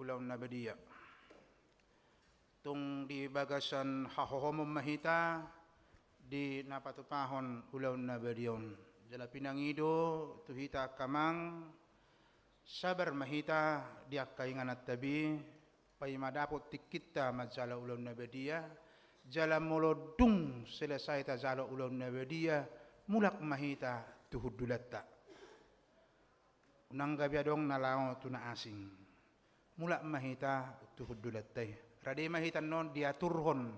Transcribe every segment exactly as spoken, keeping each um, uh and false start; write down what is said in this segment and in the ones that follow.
Ulaon na badia. Tung di bagasan hahohomon ma hita di na patupahon ulaon na badia on. Jala pinangido tu hita angka amang, sabar ma hita di angka ingananta be, paima dapot tingkinta manjalo ulaon na badia, jala molo dung selesai tajalo ulaon na badia, mulak ma hita tu hundulanta. Unang gabe adong na laho tu na asing. Mulak ma hita tu hundulanta i. Rade ma hita annon diaturhon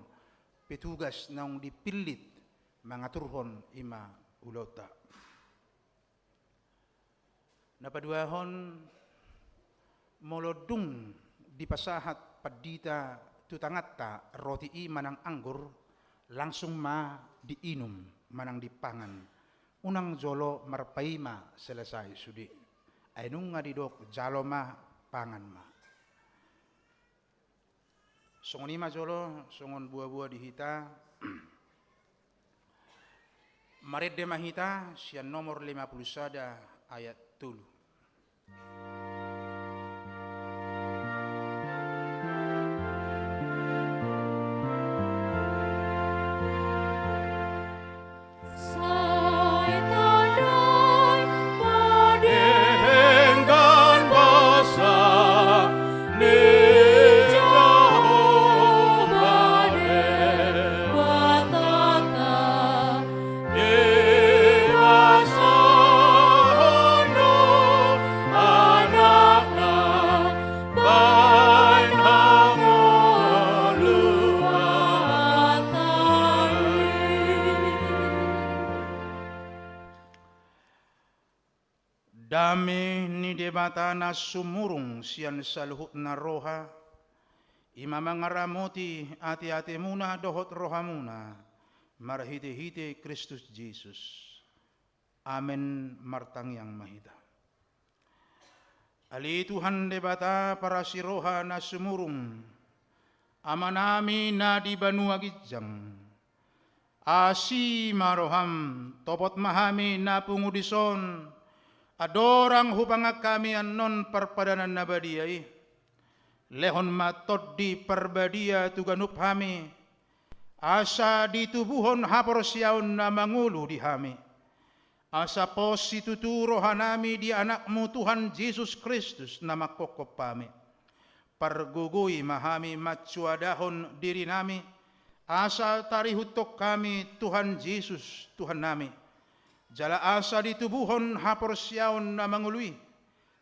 petugas naung dipillit mangaturhon i ma ulaonta. Na paduahon, molo dung dipasahat pandita tu tanganta roti i manang anggur, langsung ma diinum manang dipangan. Unang jolo marpaima selesai sude. Ai nunga didok jalo ma, pangan ma. Songon i ma jolo, songon boaboa di hita. Marende ma hita sian nomor lima puluh sada ayat tolu. Sai tandai ma denggan basa ni Jahowa Debatanta, dipasahat do Anakna bahen hangoluanta i. Dame ni Debata na sumurung sian saluhutna roha, i ma mangaramoti ateatemuna dohot rohamuna, marhitehite Kristus Jesus. Amen. Martangiang ma hita. Ale Tuhan Debata parasi roha na sumurung, Amanami na di banua ginjang, asi ma roham, topot ma hami na pungu dison, andorang hupangan hami annon parpadanan na badia i. Lehon ma Tondi Parbadia tu ganup hami, asa ditubuhon haporseaon na mangolu di hami. Asa pos situtu rohanami di Anakmu Tuhan Jesus Kristus na manghophop hami. Pargogoi ma hami mansoadahon dirinami, asa tarihuthon hami Tuhan Jesus, Tuhannami. Jala asa ditubuhon haporseaon na mangolu i,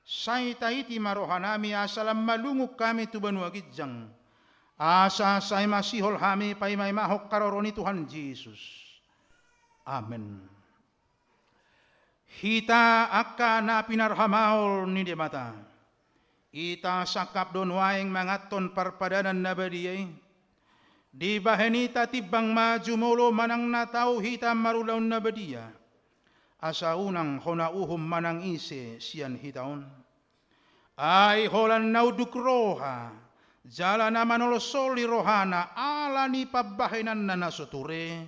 sai taiti ma rohanami asa lam malungun hami tu banua ginjang, asa sai masihol hami paimaimahon haroro ni Tuhan Jesus. Amen. Hita angka na pinarhamaol ni Debata, hita sangkap do nuaeng manganhon parpadanan na badia i. Dibahen i tatimbang ma jumolo manang na tau hita marulaon na badia, asa unang hona uhum manang ise sian hita on. Ai holan na unduk roha, jala na manolsoli rohana ala ni pambahenanna na so ture,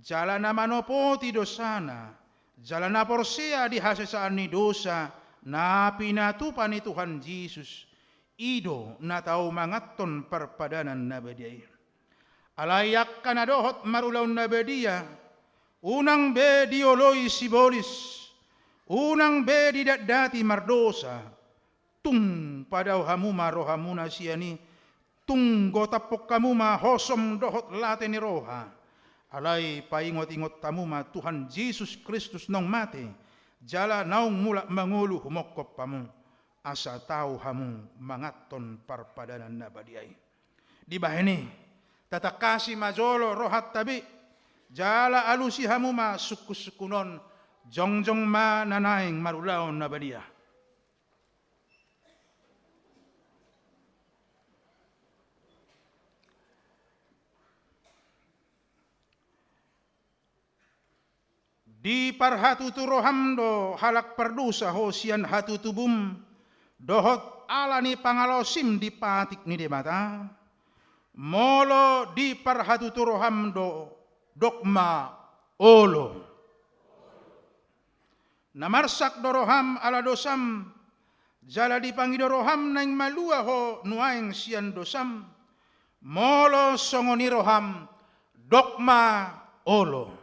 jala na manopoti dosana, jala na porsea di hasesaan ni dosa na pinatupa ni Tuhan Jesus, i do na tau manganhon parpadanan na badia i. Alai angka na dohot marulaon na badia, unang be dioloi sibolis, unang be didatdati mardosa, tung padao hamu ma rohamuna sian i, tung gotaphon hamu ma hosom dohot late ni roha, alai paingotingot hamu ma Tuhan Jesus Kristus naung mate, jala naung mulak mangolu humongkop hamu, asa tau hamu manganhon parpadanan na badia i. Dibahen i, tatangkasi ma jolo rohanta be, jala alusi hamu ma sungkunsungkun on, jongjong ma na naeng marulaon na badia. Diparhatutu roham do halak pardosa ho sian hatutubum, dohot ala ni pangalaosim di patik ni Debata? Molo diparhatutu roham do, dok ma olo. Na marsak do roham ala dosam, jala dipangido roham naeng malua ho nuaeng sian dosam, molo songon i roham, dok ma olo.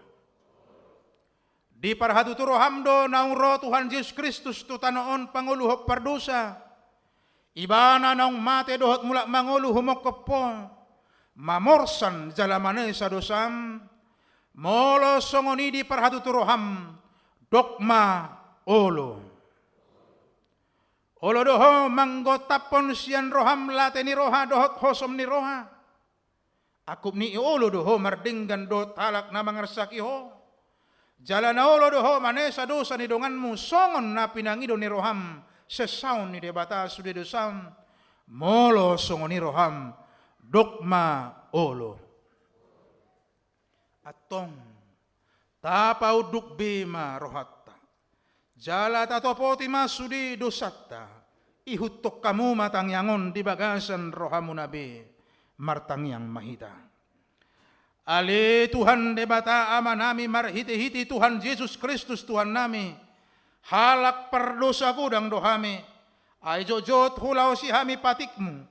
Diparhatutu roham do naung ro Tuhan Jesus Kristus tu tano on pangoluhon pardosa, Ibana naung mate dohot mulak mangolu humongkop ho, mamorsan jala manesa dosam, molo songon i diparhatutu roham, dok ma olo. Olo do ho manggontaphon sian roham late ni roha dohot hosom ni roha. Angkup ni i olo do ho mardenggan dohot halak na mangarsaki ho. Jala na olo do ho manesa dosa ni donganmu songon na pinangido ni roham, sessaon ni Debata sude dosam, molo songon i roham, dok ma olo. Antong, tapaunduk be ma rohanta. Jala tatopoti ma sude dosanta, ihuthon hamu ma tangiang on di bagasan rohamuna be, martangiang ma hita. Ale Tuhan Debata Amanami, marhitehite Tuhan Jesus Kristus Tuhannami, halak pardosa godang do hami, ai jotjot hulaosi hami patikmu,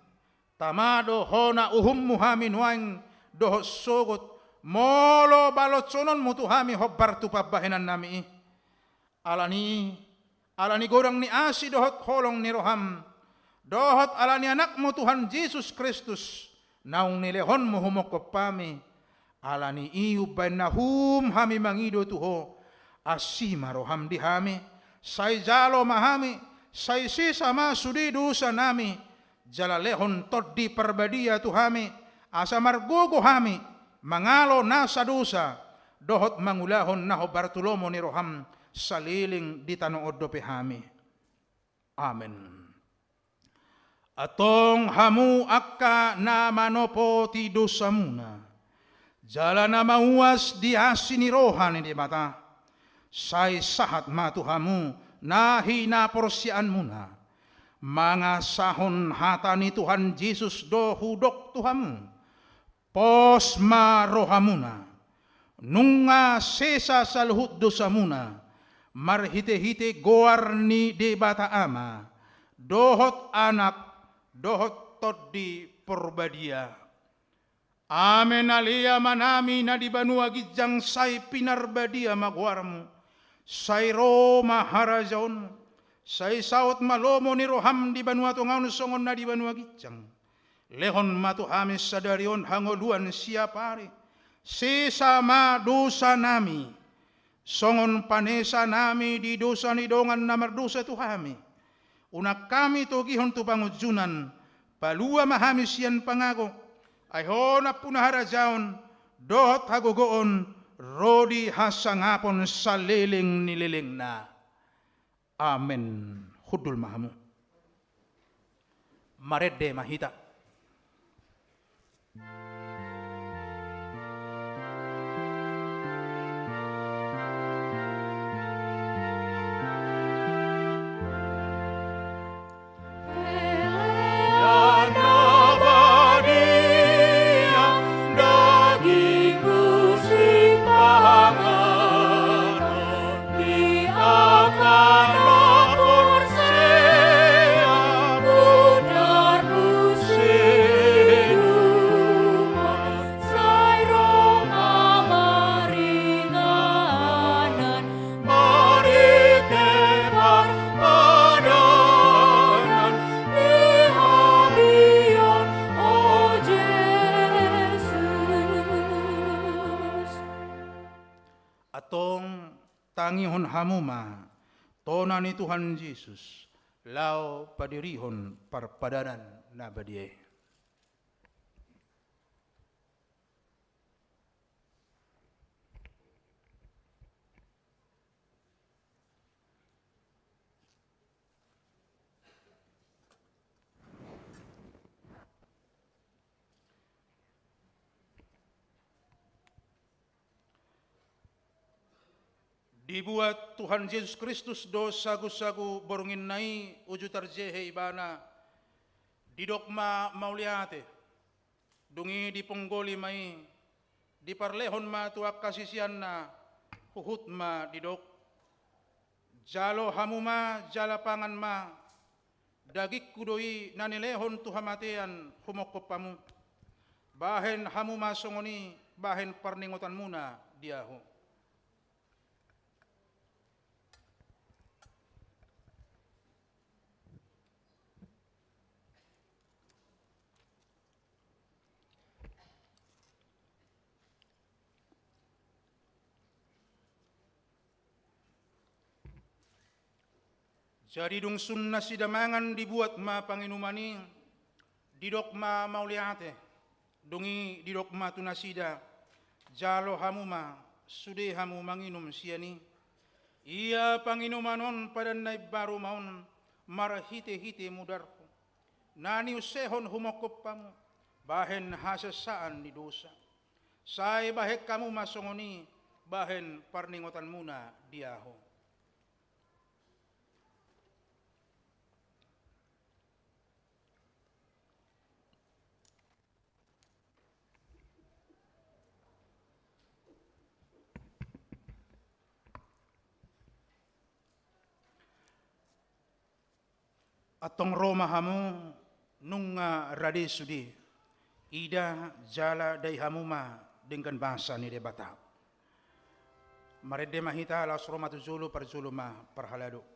tama do hona uhummu hami nuaeng dohot sogot, molo baloshononmu tu hami hombar tu pambahenannami i. Alani, alani godang ni asi dohot holong ni roham, dohot alani anakmu Tuhan Jesus Kristus, naung nilehonmu humongkop hami, alani i umbahen na hum hami mangido tu ho, asi ma roham di hami, sai jalo ma hami, sai sesa ma sude dosanami, jala lehon Tondi Parbadia tu hami, asa margogo hami, mangalo nasa dosa, dohot mangulahon na hombar tu lomo ni roham, saleleng di tano on dope hami. Amen. Antong hamu angka na manopoti dosamuna, jala na mauas di asi ni roha ni Debata, sai sahat ma tu hamu na hinaporseaanmuna, mangasahon hata ni Tuhan Jesus do hudok tu hamu, pos ma rohamuna, nunga sesa saluhut dosamuna, marhitehite goar ni Debata Ama, dohot Anak, dohot Tondi Parbadia. Amen. Ale Amanami na di banua ginjang, sai pinarbadia ma goarmu, sai ro ma harajaonmu, sai saut ma lomo ni roham di banua tonga on songon na di banua ginjang. Lehon ma tu hami sadari on hangoluan siapari, sesa ma dosanami, songon panesanami di dosa ni dongan na mardosa tu hami. Unang hami togihon tu pangunjunan, palua ma hami sian pangago, ai ho nampuna harajaon, dohot hagogoon, ro di hasangapon saleleng ni lelengna. Amen. Hundul ma hamu. Marende ma hita. Antong tangihon hamu ma tona ni Tuhan Jesus, laho padirihon parpadanan na badia i. Dibuat Tuhan Jesus Kristus do sagusagu bornginna i uju tarjehe Ibana, didok ma mauliate. Dung i diponggoli ma i, diparlehon ma tu angka siseanna, huhut ma didok: Jalo hamu ma jala pangan ma, Dagingku do i na nilehon tu hamatean humongkop hamu. Bahen hamu ma songon i bahen parningotanmuna di ahu. Jadi dung sun nasida mangan, dibuat ma panginuman i, didok ma mauliate. Dung i didok ma tu nasida, jalo hamu ma, sude hamu manginum sian i. Ia panginuman on padan na imbaru ma on marhitehite mudarhu, na niusehon humongkop hamu bahen hasaesaan ni dosa. Sai bahen hamu ma songon i bahen parningotanmuna di ahu. Antong ro ma hamu, nunga rade sude. Ida jala dai hamu ma denggan basa ni Debata. Marende ma hita, laos ro ma tu jolo, parjolo ma parhalado.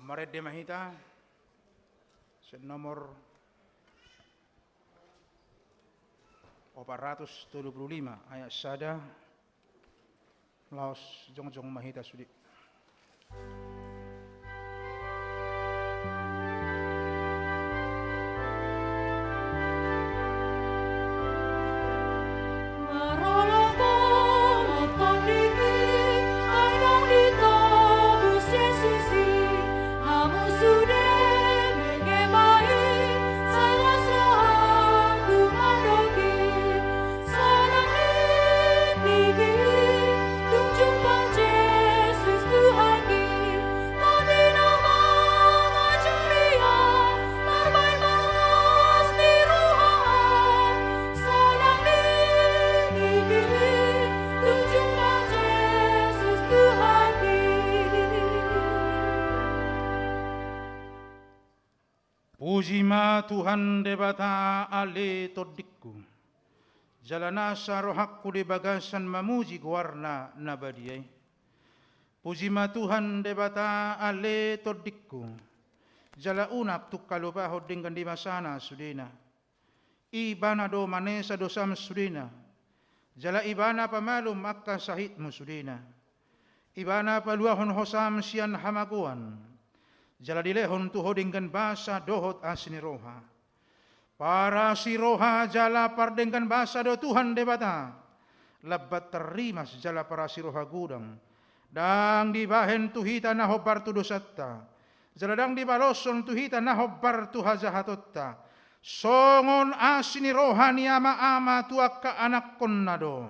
Marende ma hita, sian nomor opat ratus tolu pulu lima, ayat sada, laos jongjong ma hita sude. Puji ma Tuhan Debata, ale tondingku. Jala nasa rohangku di bagasan mamuji goarna na badia i. Puji ma Tuhan Debata, ale tondingku. Jala unang tung halupahon denggan ni basana sudena. Ibana do manesa dosam sudena. Jala Ibana pamalum angka sahitmu sudena. Ibana paluahon hosam sian hamagoan. Jala dilehon tu ho denggan basa dohot asi ni roha. Parasi roha jala pardenggan basa do Tuhan Debata. Lambat tarrimas jala parasi roha godang. Ndang dibahen tu hita na hombar tu dosanta. Jala ndang dibaloshon tu hita na hombar tu hajahatonta. Songon asi ni roha ni ama-ama tu angka anakkonna do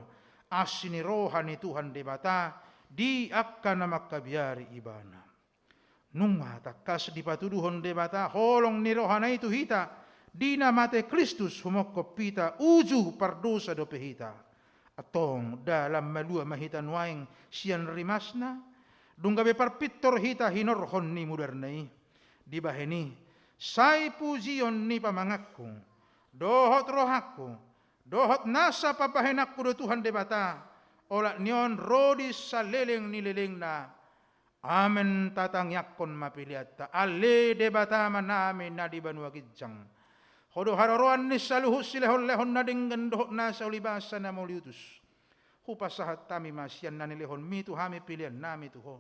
asi ni roha ni Tuhan Debata di angka na mangkabiari Ibana. Nunga tangkas dipatuduhon Debata holong ni rohana i tu hita, di na mate Kristus humongkop hita, uju pardosa dope hita. Antong, dalan malua ma hita nuaeng sian rimasna, dung gabe parpintor hita hinorhon ni mudarna i. Dibahen i, sai pujion ni pamanganku, dohot rohangku, dohot nasa pambahenanku do Tuhan Debata, olat ni on ro di saleleng ni lelengna. Amen. Tatangiangkon ma peleanta. Ale Debata Amanami na di banua ginjang. Ho do haroroan ni saluhut silehon-lehon na denggan dohot nasa ulibasa na mauliutus. Hupasahat hami ma sian na nilehonmi tu hami peleannami tu ho.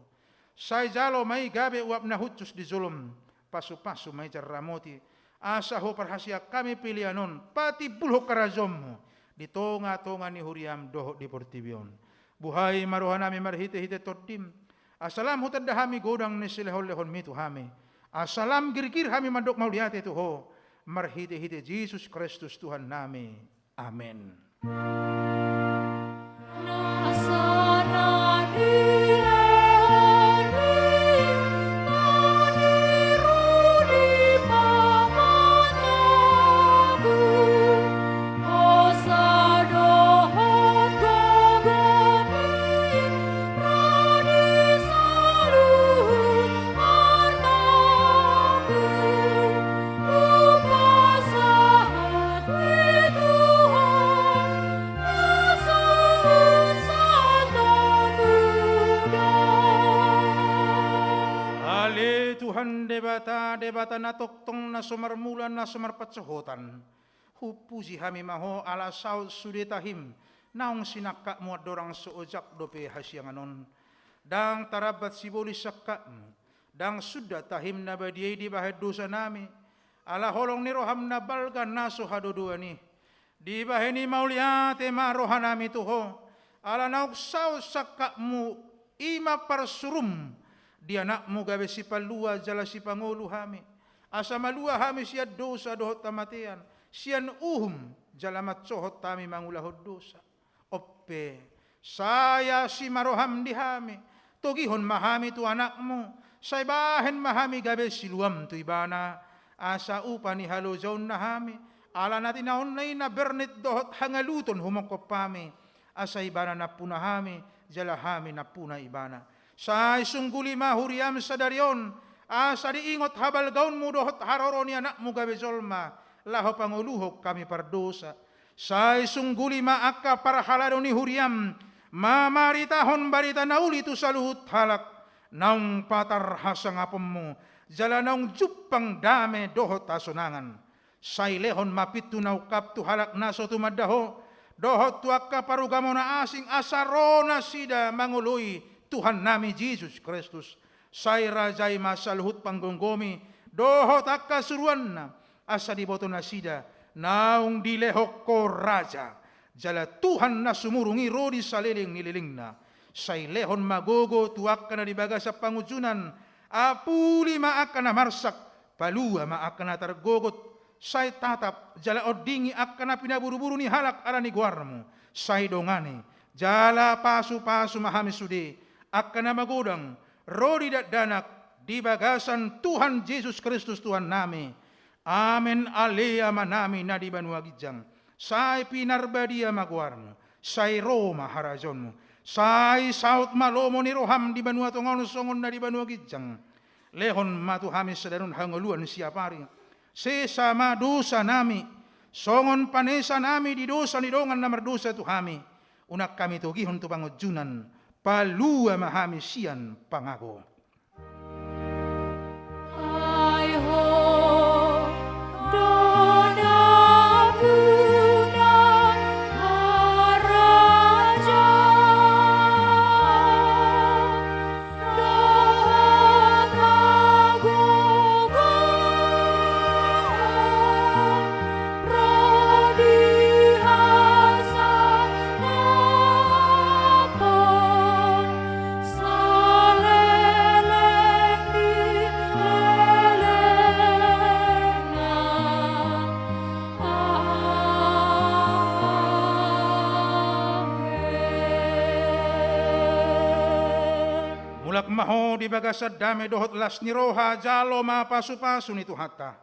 Sai jalo ma i gabe uap na hushus di jolom. Pasu-pasu ma i jamot i. Asa huparhaseang hami pelean on patimbulhon harajaonmu di tonga-tonga ni huriam dohot di portibi on. Buhai ma rohanami marhite-hite Tondim, asa lam hutanda hami godang ni silehon-lehonmi tu hami, asa lam girgir hami mandok mauliate tu ho, marhite-hite Jesus Kristus Tuhannami. Amen. Ale Tuhan Debata, Debata na tongtong, na so marmula, na so marpansohotan. Hupuji hami ma ho ala saut sude tahim, naung sinangkapmu andorang so ojak dope hasiangan on. Ndang tarambat sibolis sangkapmu, ndang sundat tahim na badia i dibahen dosanami, ala holong ni roham na balga na so hadodoan i. Dibahen i mauliate ma rohanami tu ho, ala naung saut sangkapmu, i ma parsurum, di Anakmu gabe sipalua jala sipangolu hami, asa malua hami sian dosa dohot hamatean, sian uhum jala mansohot hami mangulahon dosa. On pe, sai asi ma roham di hami, togihon ma hami tu Anakmu, sai bahen ma hami gabe siluam tu Ibana, asa upa ni halojaonna hami, ala na tinaonna i na bernit dohot hangaluton humongkop hami, asa Ibana nampuna hami, jala hami nampuna Ibana. Sai sungguli ma huriam sadari on, asa diingot habalgaonmu dohot haroro ni Anakmu gabe jolma, laho pangoluhon hami pardosa. Sai sungguli ma angka parhalado ni huriam, mamaritahon barita na uli tu saluhut halak, naung patar hasangaponmu, jala naung jumpang dame dohot hasonangan. Sai lehon ma pintu na ungkap tu halak na so tumanda Ho, dohot tu angka parugamo na asing, asa ro nasida mangoloi Tuhannami Jesus Kristus. Sai rajai ma saluhut panggomgomi dohot angka suruanna, asa diboto nasida naung dilehon Ho raja jala Tuhan na sumurung i ro di saleleng ni lelengna. Sai lehon ma gogo tu angka na di bagasan pangunjunan, apuli ma angka na marsak, palua ma angka na targogot. Sai tatap jala ondingi angka na pinaburuburu ni halak ala ni goarmu. Sai dongani jala pasupasu ma hami sude angka na magodang ro di dakdanak di bagasan Tuhan Jesus Kristus Tuhannami. Amen. Ale Amanami na di banua ginjang, sai pinarbadia ma goarmu. Sai ro ma harajaonmu. Sai saut ma lomo ni roham di banua tonga on songon na di banua ginjang. Lehon ma tu hami sadari on hangoluan siapari. Sesa ma dosanami songon panesanami di dosa ni dongan na mardosa tu hami. Unang hami togihon tu pangunjunan, palua ma hami sian pangago. Ai Ho do nampuna harajaon dohot hagogoon ro di hasangapon saleleng ni lelengna. Amen. Mulak ma ho di bagasan dame dohot las ni roha, jalo ma pasupasu ni Tuhanta.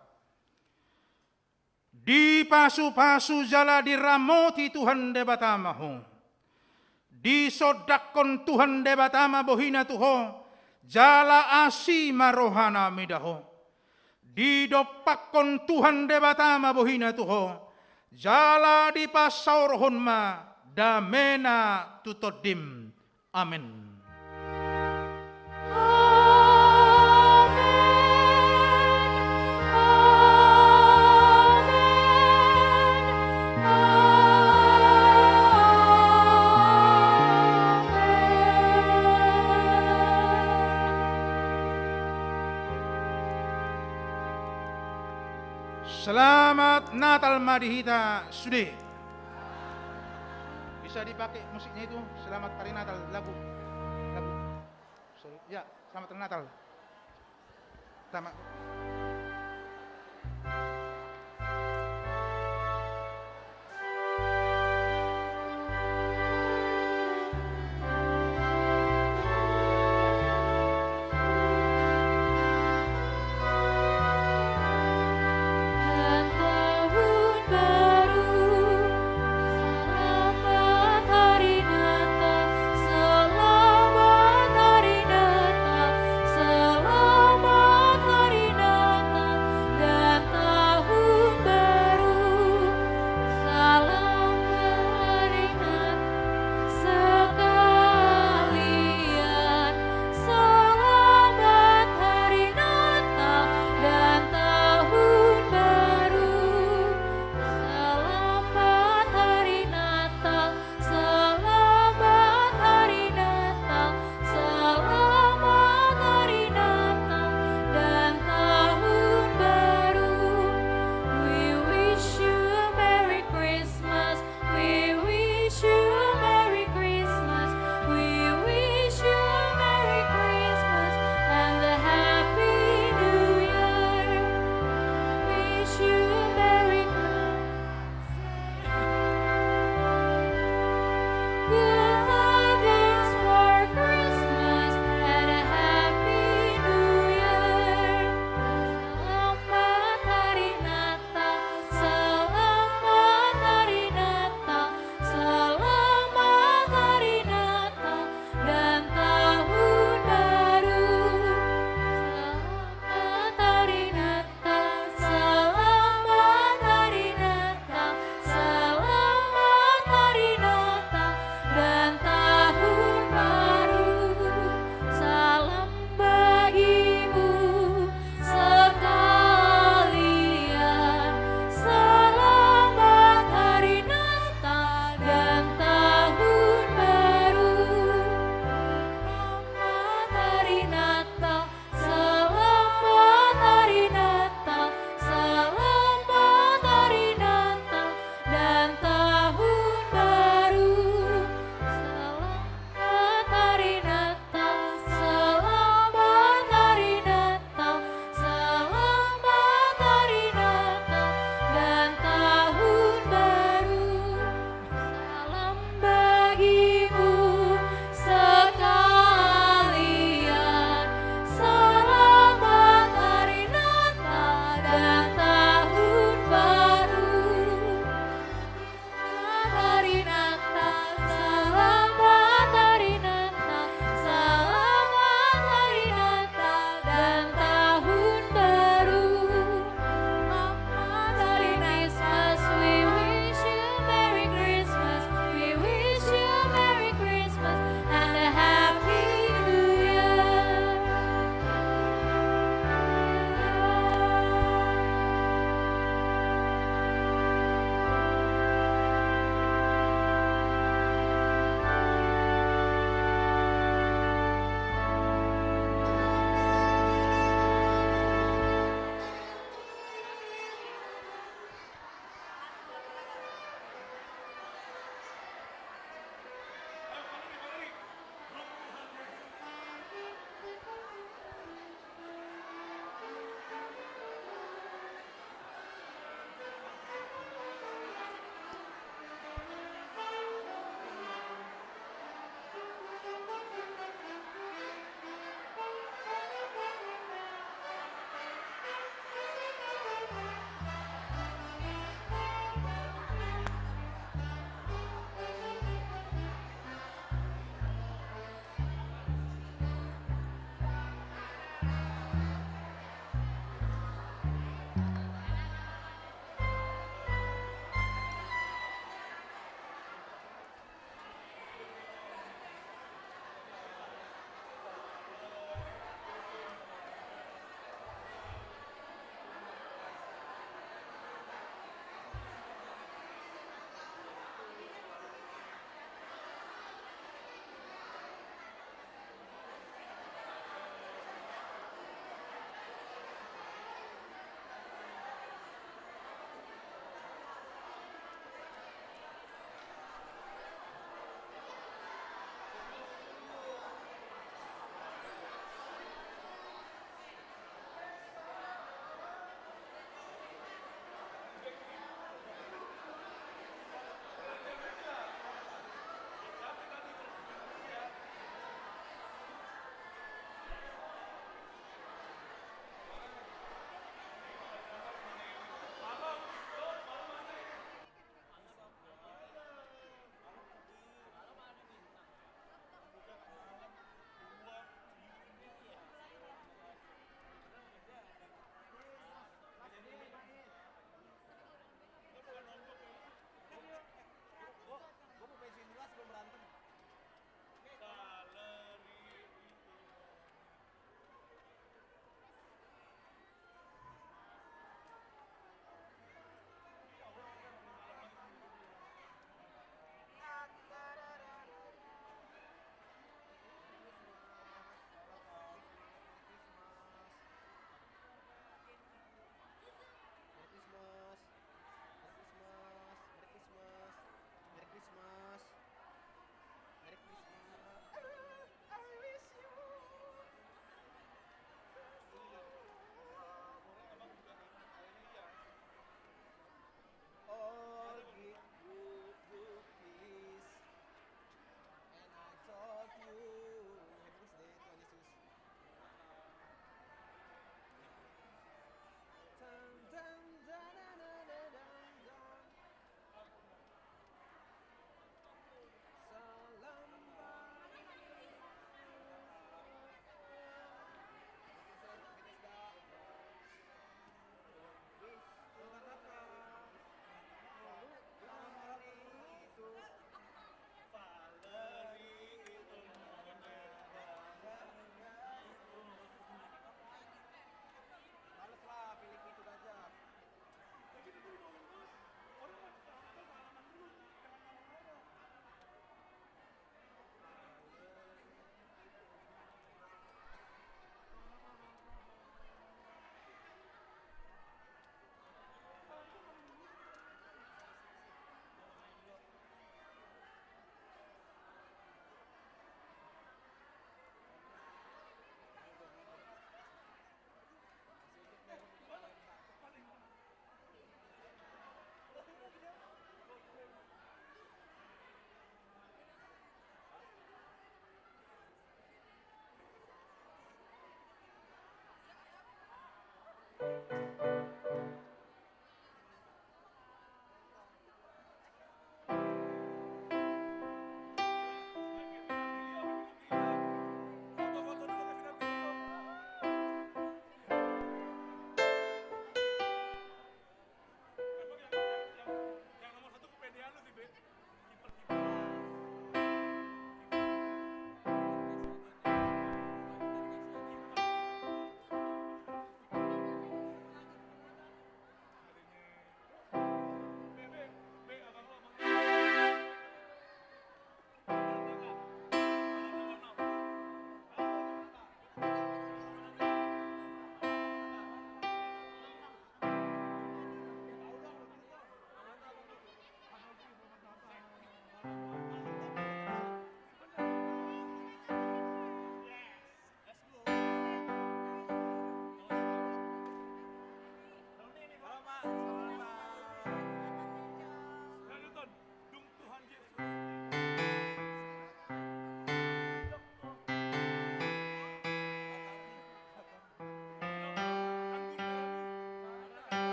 Dipasupasu jala diramoti Tuhan Debata ma ho. Disondangkon Tuhan Debata ma bohina tu ho, jala asi ma rohana mida ho. Didompakkon Tuhan Debata ma bohina tu ho, jala dipasaorhon ma damena tu tondim. Amen. Amen. Amen. Amen. Selamat Natal ma di hita sude. Bisa dipakai musiknya itu, Selamat Hari Natal, lagu. Lagu. Sorry. Ya, Selamat Hari Natal. Sama.